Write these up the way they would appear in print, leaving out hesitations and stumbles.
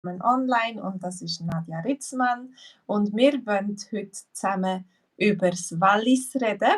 online und das ist Nadja Ritzmann und wir wollen heute zusammen über das Wallis reden.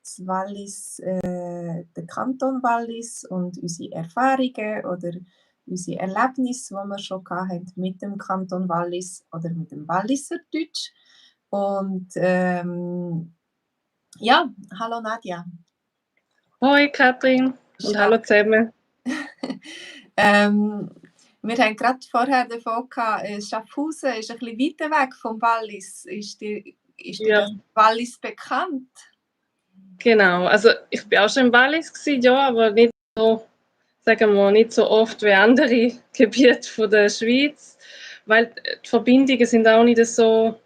Das Wallis, der Kanton Wallis und unsere Erfahrungen oder unsere Erlebnisse, die wir schon hatten mit dem Kanton Wallis oder mit dem Walliserdeutsch. Und ja, hallo Nadja. Hoi Katrin und hallo zusammen. Wir haben gerade vorher davon gehabt, Schaffhausen ist ein bisschen weiter weg vom Wallis. Ist dir das Wallis bekannt? Genau, also ich bin auch schon im Wallis gewesen, ja, aber nicht so, sagen wir, nicht so oft wie andere Gebiete von der Schweiz, weil die Verbindungen sind auch nicht so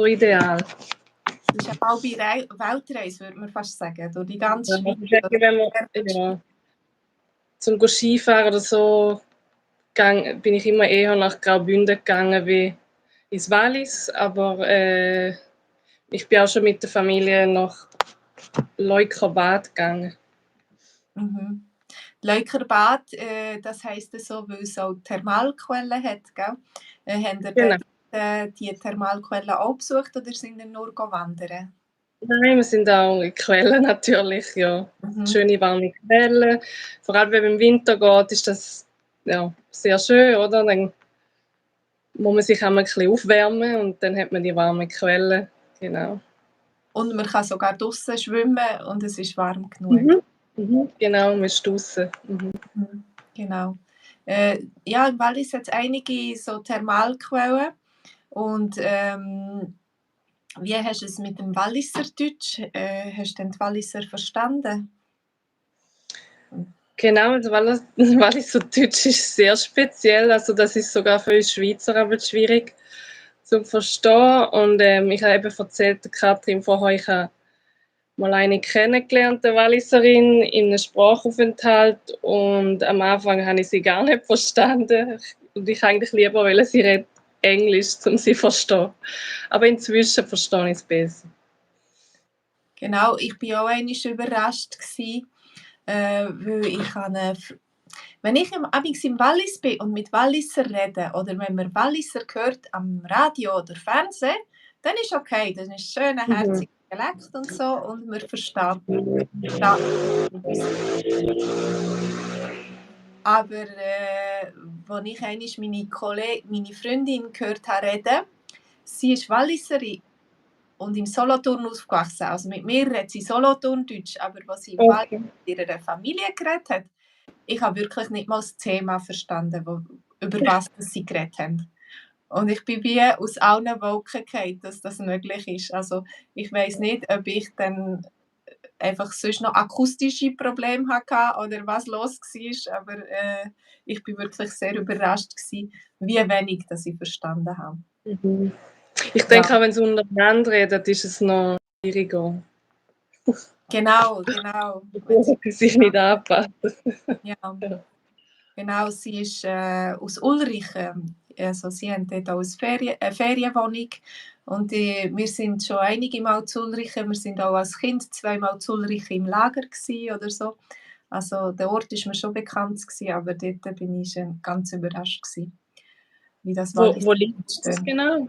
ideal. Das ist ja auch bei Weltreise, würde man fast sagen, durch die ganze Schweiz. Zum Skifahren oder so bin ich immer eher nach Graubünden gegangen wie ins Wallis, aber ich bin auch schon mit der Familie nach Leukerbad gegangen. Mhm. Leukerbad, das heisst so, weil es auch Thermalquellen hat, gell? Haben ihr Genau. die Thermalquellen auch besucht oder sind ihr nur wandern? Nein, wir sind auch in Quellen natürlich, ja. Schöne warme Quellen. Vor allem, wenn man im Winter geht, ist das ja, sehr schön, oder? Dann muss man sich auch ein bisschen aufwärmen und dann hat man die warmen Quellen, genau. Und man kann sogar draußen schwimmen und es ist warm genug. Genau, man ist draußen. Genau. Ja, im Wallis hat es einige so Thermalquellen und wie hast du es mit dem Walliserdeutsch? Hast du den Walliser verstanden? Genau, das Walliserdeutsch ist sehr speziell, also das ist sogar für uns Schweizer aber schwierig zu verstehen und ich habe eben erzählt, Katrin vorher, ich habe mal eine kennengelernt, eine Walliserin, in einem Sprachaufenthalt und am Anfang habe ich sie gar nicht verstanden und ich eigentlich lieber wollte, sie redet Englisch, um sie zu verstehen. Aber inzwischen verstehe ich es besser. Genau, ich war auch einmal überrascht gewesen, weil ich wenn ich im Wallis bin und mit Walliser rede oder wenn man Walliser hört am Radio oder Fernsehen, dann ist okay, das ist ein schöner, herziger Dialekt und so und man versteht. Aber als ich einmal meine Freundin gehört habe reden, sie ist Walliserin und im Solothurn aufgewachsen. Also mit mir redet sie Solothurndeutsch, aber was sie im Wallis mit ihrer Familie geredet hat, ich habe wirklich nicht mal das Thema verstanden, über was sie geredet haben. Und ich bin wie aus allen Wolken gefallen, dass das möglich ist. Also ich weiss nicht, ob ich dann einfach sonst noch akustische Probleme hatte oder was los war, aber ich bin wirklich sehr überrascht gewesen, wie wenig dass ich verstanden habe. Ich denke auch, wenn sie untereinander reden, ist es noch schwieriger. Genau. Wenn sie sich nicht anpassen. Ja. Genau, sie ist aus Ulrichen. Also sie haben dort auch eine Ferienwohnung. Und wir sind schon einige Mal zu Ulrichen. Wir sind auch als Kind 2-mal zu Ulrichen im Lager oder so. Also der Ort ist mir schon bekannt gewesen, aber dort bin ich ganz überrascht gewesen, wie das Wallis Wo liegt das genau?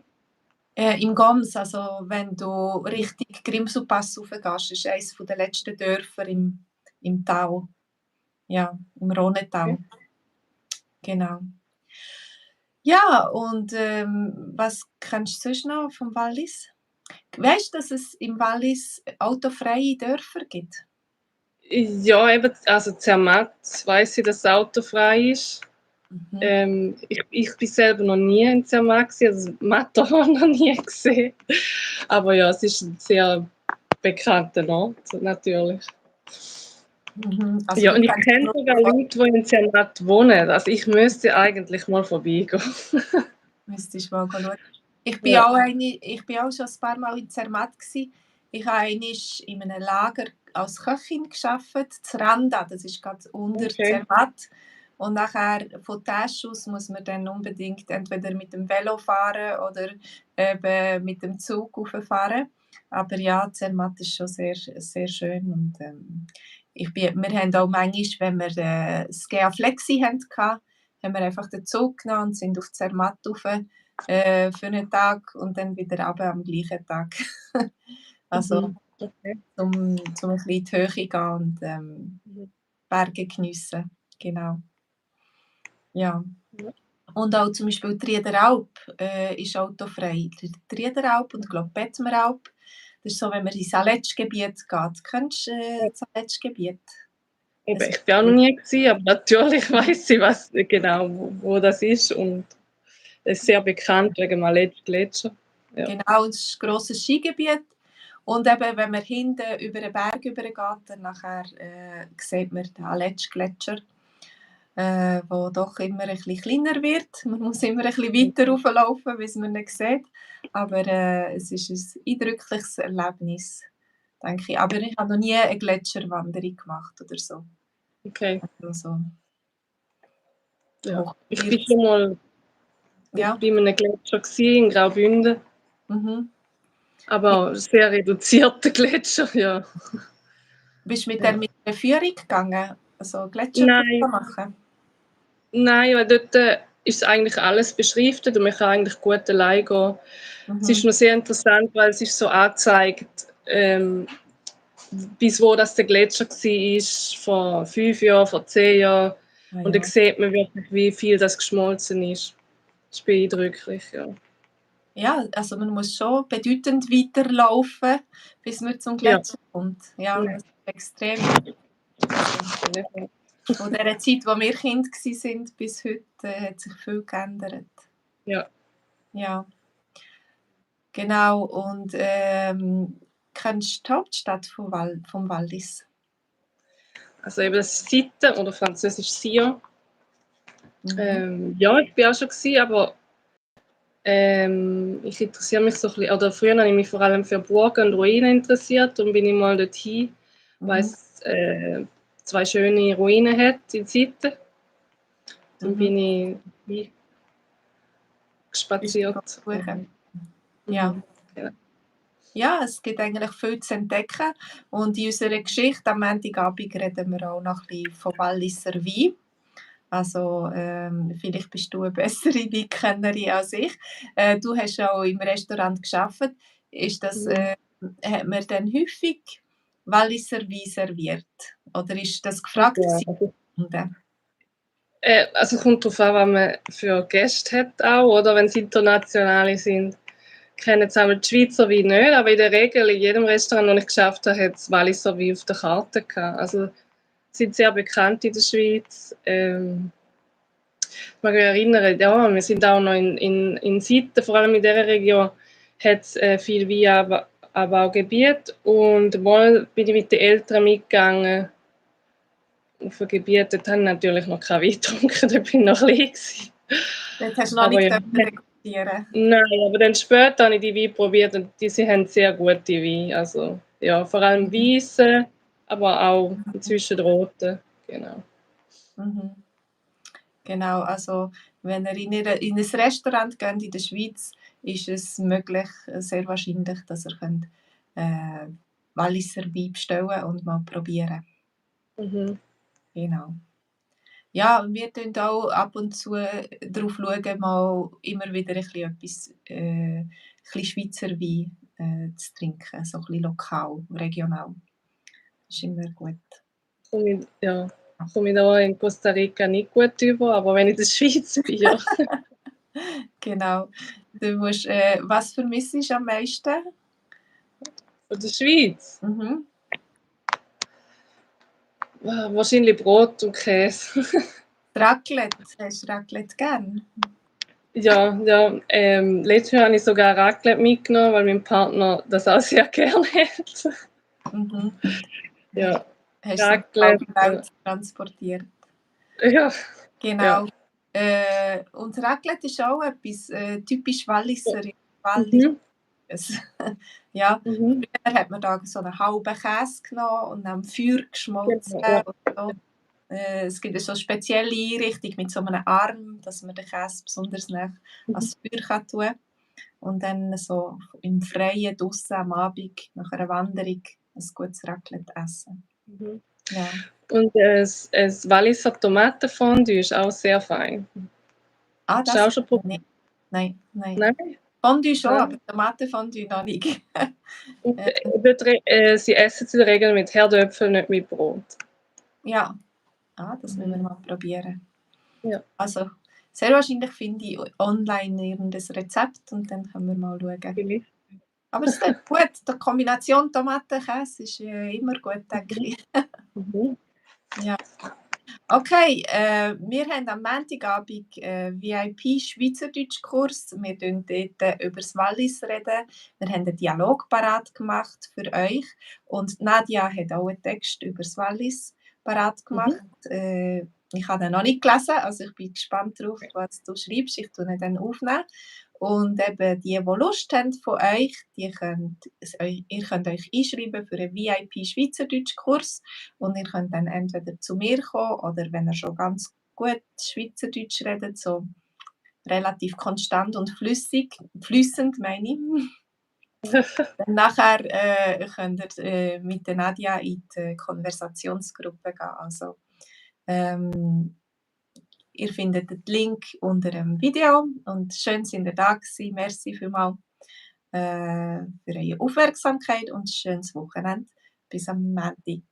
Im Goms, also wenn du Richtung Grimselpass raufgehst, ist eines der letzten Dörfer im Tal. Ja, im Rhonetal. Genau. Ja, und was kennst du sonst noch vom Wallis? Weißt du, dass es im Wallis autofreie Dörfer gibt? Ja, eben, also Zermatt weiss ich, dass es autofrei ist. Ich bin selber noch nie in Zermatt gewesen, also Matterhorn noch nie gesehen. Aber ja, es ist ein sehr bekannter Ort, natürlich. Also ja, und ich kenne sogar Leute, die in Zermatt wohnen. Also ich müsste eigentlich mal vorbeigehen. Müsstest mal schauen. Ich bin auch schon ein paar Mal in Zermatt gewesen. Ich habe einmal in einem Lager als Köchin gearbeitet, zu Randa, das ist ganz unter Zermatt. Und nachher von Tesch aus muss man dann unbedingt entweder mit dem Velo fahren oder eben mit dem Zug fahren. Aber ja, Zermatt ist schon sehr, sehr schön. Und wir haben auch manchmal, wenn wir das GA Flexi hatten, haben wir einfach den Zug genommen und sind auf Zermatt rauf, für einen Tag und dann wieder runter am gleichen Tag. Also Okay. zum ein bisschen in die Höhe gehen und Mhm. Berge geniessen. Genau. Ja. Ja. Und auch zum Beispiel die Riederalp ist autofrei. Die Riederalp und ich glaube Bettmeralp. Das ist so, wenn man ins Aletschgebiet geht. Kennst du das Aletschgebiet? Eben, ich war auch noch nie gewesen, aber natürlich weiß ich, was genau, wo das ist und es ist sehr bekannt wegen dem Gletscher. Ja. Genau, es ist ein grosses Skigebiet. Und eben, wenn man hinten über den Berg übergeht, dann nachher, sieht man den Aletschgletscher, der doch immer ein bisschen kleiner wird. Man muss immer ein bisschen weiter rauflaufen, bis man ihn sieht. Aber es ist ein eindrückliches Erlebnis, denke ich. Aber ich habe noch nie eine Gletscherwanderung gemacht oder so. Okay. Also, Ja. Ich war hochgebirgs. schon mal Ja. bei einem Gletscher gewesen, in Graubünden, Mhm. aber sehr reduzierter Gletscher, ja. Bist du mit Ja. der Führung gegangen? Also Gletschertour Nein, machen? nein, weil dort ist eigentlich alles beschriftet und man kann eigentlich gut allein gehen. Es ist Mhm. noch sehr interessant, weil es ist so angezeigt, bis wo das der Gletscher war, vor 5 Jahren, vor 10 Jahren. Ah, Und dann ja. sieht man wirklich, wie viel das geschmolzen ist. Das ist beeindrucklich, ja. Ja, also man muss schon bedeutend weiterlaufen, bis man zum Ja, Gletscher kommt. Ja, ja. das ist extrem. Also, von der Zeit, wo wir Kind waren, bis heute hat sich viel geändert. Ja. Ja, genau. Und kennst du die Hauptstadt vom Wallis? Also eben das Sitten oder französisch Sion. Mhm. Ja, ich bin auch schon gewesen, aber ich interessiere mich so ein bisschen, oder früher habe ich mich vor allem für Burgen und Ruinen interessiert und bin ich mal dorthin, weil Mhm. es 2 schöne Ruinen hat in Sitten. Dann Mhm. bin ich Bist du spaziert. besuchen? Ja. Mhm. Ja. Ja, es gibt eigentlich viel zu entdecken. Und in unserer Geschichte am Montagabend reden wir auch noch ein bisschen vom Walliser Wein. Also vielleicht bist du eine bessere Weinkennerin als ich. Du hast auch im Restaurant gearbeitet. Mhm. Hat man dann häufig Walliser Wein serviert? Oder ist das gefragt Ja, gewesen? also kommt darauf an, was man für Gäste hat auch, oder wenn es internationale sind. Kennen jetzt auch die Schweizer Wein nicht, aber in der Regel in jedem Restaurant, das ich geschafft habe, hat es Walliser Wein auf der Karte gehabt. Also sind sehr bekannt in der Schweiz. Ich mag mich erinnern, ja, wir sind auch noch in Sitten, vor allem in dieser Region, hat es viel Weinanbaugebiet und mal bin ich mit den Eltern mitgegangen auf ein Gebiet, dort habe ich natürlich noch keinen Wein getrunken, da bin ich noch klein gewesen. Dort hast du noch Aber nicht ja, degustieren. nein, aber dann später habe ich die Weine probiert und sie haben sehr gute Weine, also ja, vor allem Mhm. weiße, aber auch inzwischen rote, genau. Mhm. Genau, also wenn ihr in ein Restaurant geht in der Schweiz, ist es möglich, sehr wahrscheinlich, dass ihr könnt, Walliser Wein bestellen und mal probieren. Mhm. Genau. Ja, wir schauen auch ab und zu darauf schauen, mal immer wieder ein bisschen Schweizer Wein zu trinken, so ein bisschen lokal, regional. Das ist immer gut. Ja, komme ich da in Costa Rica nicht gut über, aber wenn ich in der Schweiz bin, ja. Genau. Was vermisst du am meisten? Von der Schweiz? Mhm. Wahrscheinlich Brot und Käse. Raclette, hast du Raclette gern? Ja, ja. Letztes Jahr habe ich sogar Raclette mitgenommen, weil mein Partner das auch sehr gerne hat. Mhm. Ja, Hast du es auf Raclette. die Welt transportiert? Ja, ja. Genau. Und Raclette ist auch etwas typisch Walliser. Wallis. Mhm. Ja, Mhm. früher hat man da so einen halben Käse genommen und am Feuer geschmolzen. Genau, ja. Und so. Es gibt so eine spezielle Einrichtung mit so einem Arm, dass man den Käse besonders nah Mhm. ans Feuer kann tun kann. Und dann so im Freien draussen am Abend nach einer Wanderung ein gutes Raclette essen. Mhm. Ja. Und ein Walliser Tomatenfondue ist auch sehr fein. Ah, Hast du auch schon probiert? Nein. Nein? Fondue schon, Nein. aber Tomatenfondue noch nicht. Und, sie essen es in der Regel mit Herdöpfeln, nicht mit Brot. Ja, das müssen wir mal probieren. Ja. Also, sehr wahrscheinlich finde ich online irgendein Rezept und dann können wir mal schauen. Vielleicht. Aber es ist gut, die Kombination Tomaten-Käse ist immer gut, denke ich. Mhm. Ja. Okay, wir haben am Montagabend VIP-Schweizerdeutsch-Kurs. Wir reden dort über das Wallis reden. Wir haben einen Dialog parat gemacht für euch. Und Nadia hat auch einen Text über das Wallis parat gemacht. Ich habe den noch nicht gelesen, also ich bin gespannt darauf, was du schreibst. Ich tue ihn dann aufnehmen. Und eben die Lust haben von euch, ihr könnt euch einschreiben für einen VIP-Schweizerdeutsch-Kurs. Und ihr könnt dann entweder zu mir kommen oder wenn ihr schon ganz gut Schweizerdeutsch redet, so relativ konstant und flüssend meine ich. Dann nachher könnt ihr mit der Nadia in die Konversationsgruppe gehen. Also, ihr findet den Link unter dem Video und schön sind ihr da gewesen. Merci vielmals für eure Aufmerksamkeit und ein schönes Wochenende. Bis am Montag.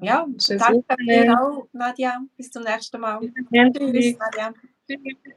Ja, Schönes danke dir Wochenende. auch, Nadia. Bis zum nächsten Mal. Bis zum nächsten Mal. Tschüss, Nadia. Tschüss.